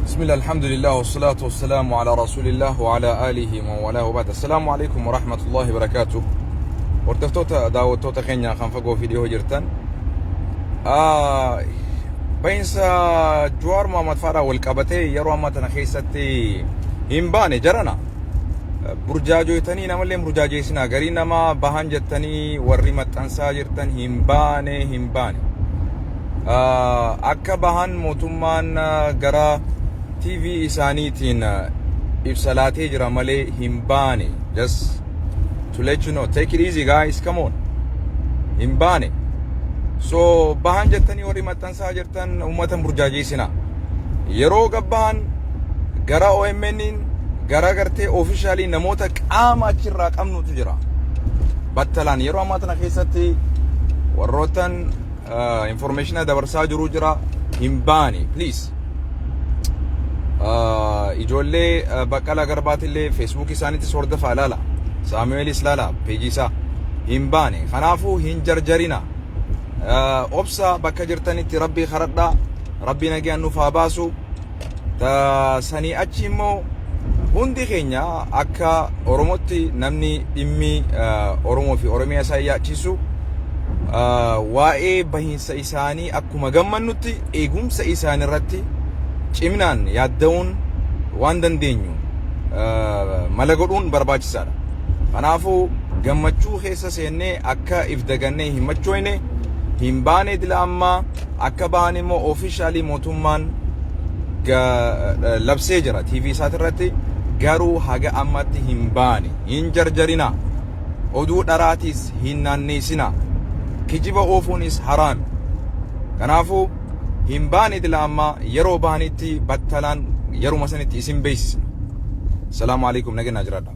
بسم الله، الحمد لله، والصلاة والسلام على رسول الله وعلى آله ومن والاه وبعد. السلام عليكم ورحمة الله وبركاته. Hordoftoota, daawwattoota keenya kan fagoo fi dhiyoo jirtan, bahinsa Jawaar Mohaammed faadhaa wal qabatee yeroo ammaa tana keessatti hin baane jarana. Burjaajoytanii namallee burjaajeessinaa. Garii nama bahan jettanii warri maxxansaa jirtan, hin baane, hin baane. Akka bahan mootummaan gara TV isaaniitiin ibsa laatee jira malee hin baane. Just to let you know, take it easy, guys, come on. Hin baane. So bahan jettanii warri maxxansaa jirtan uummata burjaajeessinaa. Yeroo gabbahan gara OMN'n gara gartee officially namoota qaama achirraa qabnutu jira. Battalaan yeroo ammaa tana keessatti warroottan information dabarsaa jiru jira. Hin baane, please. Ijoollee Baqqalaa Garbaatillee Facebook isaaniitis hordofaa ilaala. Saamu'eelis ilaala peejii isaa. Hin baane. Kanaafuu hin jarjarina. Obsa, bakka jirtanitti Rabbii kadhadhaa. Rabbii nagaan nuuf haa baasu. Sanii achi immoo hundi keenya akka Oromootti namni dhimmi Oromoo fi Oromiyaa isaa yaachisu waa'ee bahiinsa isaanii akkuma gammannutti eegumsa isaanii irratti ciminaan yaadda'uun waan dandeenyu mala godhuun barbaachisaadha. Kanaafuu gammachuu keessa seennee akka if dagannee hin machoofne. Hin baane dila ammaa. Akka bahan immoo officially mootummaan labsee jira TV isaatirratti, garuu haga ammatti hin baane. Hin jarjarina, oduu dharaatiis hin naanneessina, kijiba oofuunis haraami. Kanaafuu hin baane dila ammaa. Yeroo bahanitti battalaan yeruma sanitti isin beeksisna. Salaamu alaikum, nagaa jiraadha.